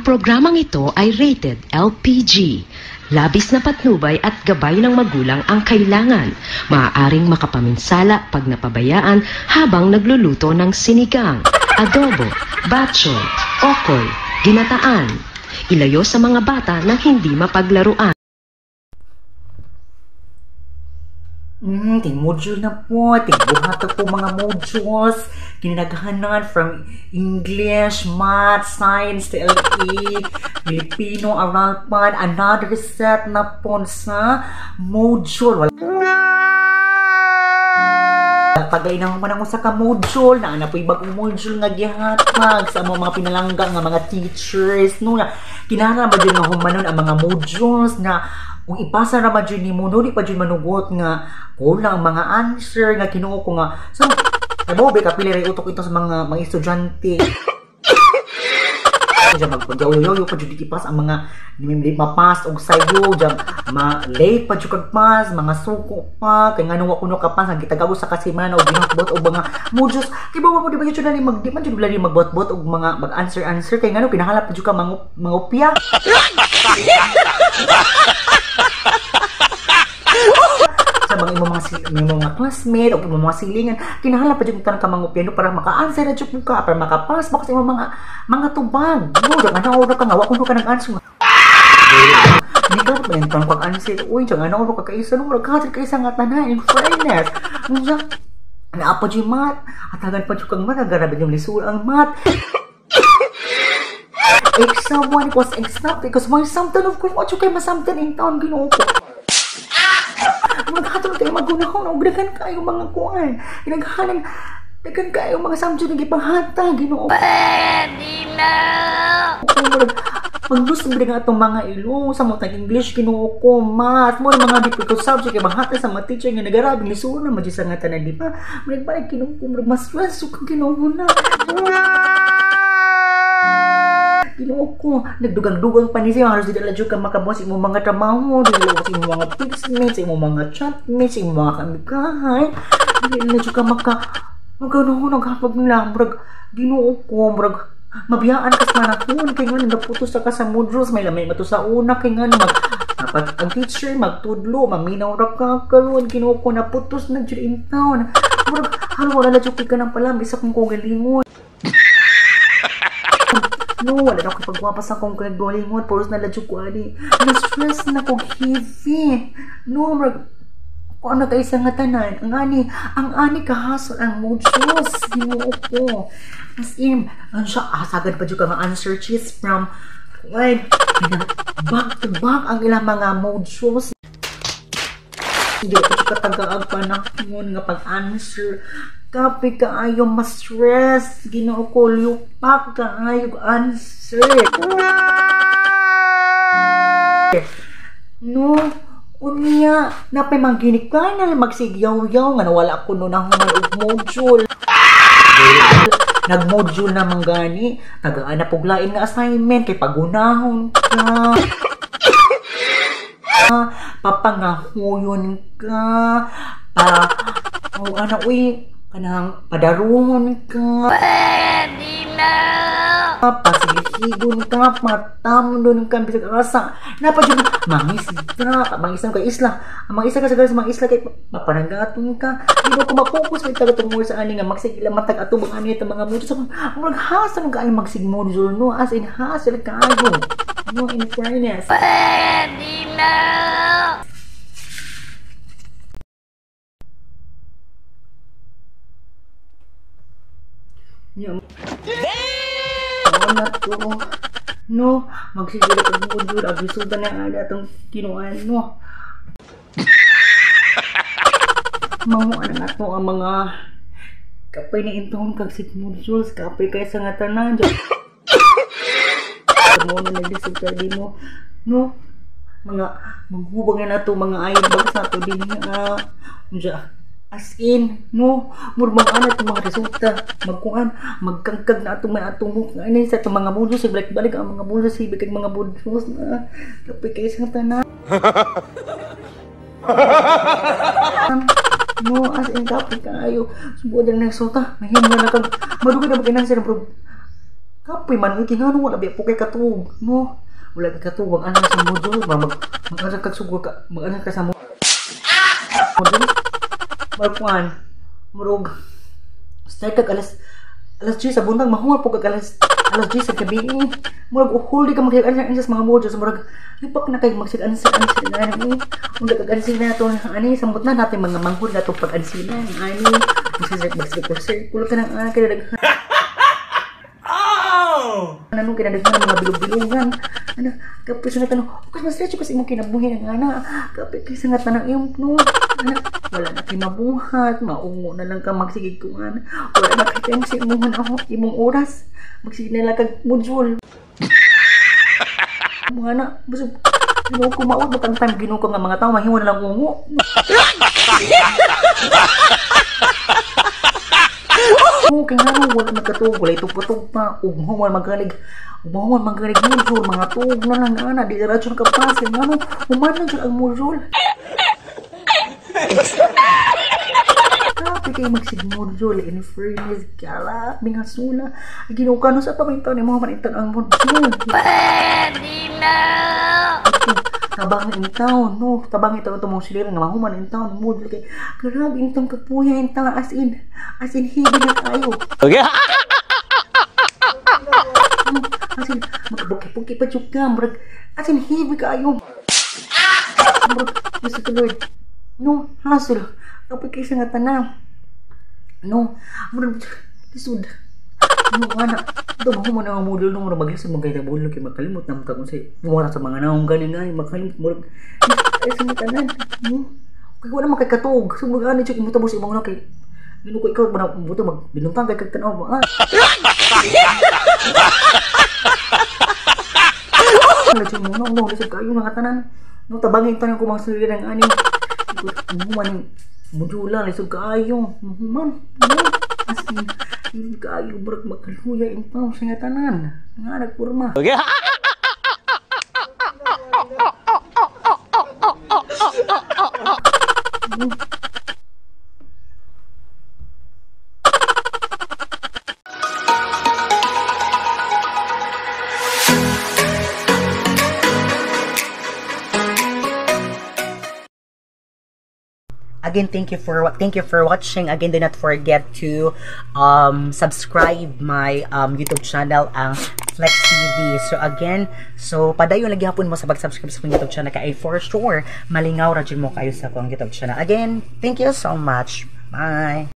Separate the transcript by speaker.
Speaker 1: Ang programang ito ay rated LPG. Labis na patnubay at gabay ng magulang ang kailangan. Maaaring makapaminsala pag napabayaan habang nagluluto ng sinigang, adobo, batchoy, okoy, ginataan. Ilayo sa mga bata na hindi mapaglaruan.
Speaker 2: Ting module na po, tingbuhat na po mga modules, kinaghanan from English, Math, Science, TLE, Filipino, Aralpan, another set na po sa module. Pag-ay na man ang usa ka module, na ana po'y bagong module nga gihatag sa mga pinalangga nga mga teachers, no, na kinahanglan ba jud nga humanon ang mga modules na kung ipasa ra ba jud nimo, no, di pa jud manugot nga kulang ang mga answer nga kinuo ko nga. So, kamo ba kapili ra utok ito sa mga estudyante. Diyan magpagyaw-yaw pa jud ipas ang mga mapas og sayo, diyan ma-late pa jud kag pass, mga suko pa kay ngano wa kuno ka pass ang gitagaw sa kasimana og ginotbot og mga modules. Kay ba mo di ba jud mag di man jud lali magbot-bot og mga mag-answer-answer kay ngano pinahalap pa jud ka mangupya. Sa mga imong mga classmate o imong mga silingan, kinahanglan pa jud ka mangupya no para maka-answer na jud ka, para makapass ba sa imong mga tubag. No, dyan ano ka nga wa kuno ka nag-answer. Hindi ka pa yung pag-answer. Uy, dyan ano ka kaisa no, murag ka kaisa nga tanan in fairness. Unya, naa pa jud math, atagan pa jud kang math, garabe yung lisod ang math. Exam 1 was exam because my samtan of course, what you kay masamtan in town Ginoo ko. Maghatol kayo magunahon og daghan kayo mga kuan. Kinaghanan daghan kayo mga samjud nga gipanghatag Ginoo.
Speaker 3: Pwede na.
Speaker 2: Paglusog nga atong mga ilong sa mga English Ginoo ko, math, mo mga difficult subject kay manghatag sa mga teacher nga nagarabing lisod na man sa nga tanan, di ba? Murag Ginoo ko, murag mas stress ko Ginoo na. Ginoo ko, nagdugang-dugang pa ni siya, halos di na jud ka makabuhat sa imong mga trabaho, di na sa imong mga textmates, sa imong mga chatmates, sa imong mga kaamigahan, di na jud ka maganoon naghapag nila, murag Ginoo ko, murag mabiyaan ka sa manahon, kay nga naputos ka sa modules, may lamay mato sa una, kay nga dapat ang teacher magtudlo, maminaw ra ka karon, Ginoo ko, naputos na jud in town, murag halo wala na jud ka ng palami sa kong kagalingon. No, wala na ako pagwapa sa akong kagalingon, puros na ladyo ko ani. Na-stress na ko heavy. No, murag kung ano kayo sa nga tanan, ang ani kahasol ang modules, Ginoo ko. As in, ano siya, asagad pa dyan ka nga answer sheets from, well, back to back ang ilang mga modules. Hindi ako katagaag panahon nga pag-answer. Kapi kaayo ma-stress, Ginoo ko, lupak kaayo answer. No, unya, napay mangginik ka na magsigyaw-yaw nga nawala ko no nahuman og module. Nag-module na man gani, tagaan na puglain nga assignment kay pagunahon ka. Papangahuyon ka, pa oh, ano uy, kanang padaruhon ka.
Speaker 3: Pwede na.
Speaker 2: Pasilihigon ka, matamdon ka, bisag asa. Napa jud mangisda, mangisda ka isla. Ang mga isla ka sa mga isla kay mapananggaton ka. Di ko mapokus may taga tungod sa ani nga magsig ila matag atubang ani ta mga module. So, murag hasal kaayo magsig module no, as in hasal kaayo. No, in fairness.
Speaker 3: Pwede na.
Speaker 2: Damn! Na to. No, magsiguro kag module, ang resulta na ada atong kinuan no. Manguan na ato ang mga kapay na intong kag sig modules, kapay kay sa nga tanan. Mo na nagresulta di mo. No, mga manghubag na nato mga ayog bag sa ato din nga. Unsa? As in, no, murmang ana itong mga resulta, magkuan, magkangkag na atong may atong ano sa itong mga modules, balik-balik ang mga modules, ibig kag mga modules na, kapoy kayo sa tanan. No, as in, kapoy kayo, subuod na resulta, mahimo na kag, madugay na mag-inansir, bro. Kapoy man uy, kay ngano wala biya po kay katuog, no? Wala kay katuog ang anak sa module, mag-anak ka sugod ka, mag-anak ka sa module. Magkuan, murog start kag alas 10 sa buntag, mahuman po kag alas 10 sa gabi. Murag uhol di ka magsigan sa mga module, so murag lipak na kay magsigan-sigan na ani. Unda kag ansin na to ani, samot na natin mga manghod na to pag ansinan ani. Magsigan-sigan ka nang ani kay daghan. Ano kinadaghan mga bilog-bilogan. Ano, kapoy sa tanong, kasi mas diretso kasi imong kinabuhi ng ana. Kapoy kay sa nga tanang iyong no. Ana, wala na kay mabuhat, maungo na lang ka magsigig kuan. Wala na kay time sa imong ako, imong oras. Magsigig na lang kag module. Mga ana, busog Ginoo ko maot ba kang time Ginoo ko nga mga tao mahimo na lang ungo. Okay nga no, wala nagkatuog, wala itugpatug pa, ug mahuman magalig module, mga tuog na lang ana, di diretso ka pa, kay ngano, human lang jud ang module. Kapoy kay magsig module, in fairness, kala, bingasula, Ginoo ka no sa pamintaw ni mo man itan ang module.
Speaker 3: Pwede na!
Speaker 2: Tabang in town, no? Tabang ito itong mga silira nga mahuman in town, module kay grabe in town kapuya in town, as in heavy na kayo.
Speaker 4: Okay.
Speaker 2: As in, magkabuki-buki pa jud ka, murag, as in heavy kaayo. Murag, gusto ko Lord. No, hassle. Kapoy kay sa nga tanan. No, murag, lisod. No, ana, ito mahuman ang module no, murag maglisod magkay module kay makalimot na kung say buwara sa mga naong galing ay makalimot murag ay sa mga tanan. No, kay wala man kay katuog. So murag ani jud imong tabos imong na kay Ginoo ko ikaw man buto magbinuntang kay kag tan-aw ba. Wala jud mo no, lisod kayo nga tanan. No, tabangin tanan ko mga sulod ang ani. Mahuman ang modula lisod kaayo. Mahuman. No, as in hindi kaayo murag makaluya in town sa nga tanan. Nga nagpurma.
Speaker 4: Okay.
Speaker 2: Again, thank you for watching. Again, do not forget to subscribe my YouTube channel, ang Flex TV. So again, so padayon lagi hapon mo sa pag-subscribe sa akong YouTube channel kay for sure malingaw ra jud mo kayo sa akong YouTube channel. Again, thank you so much. Bye.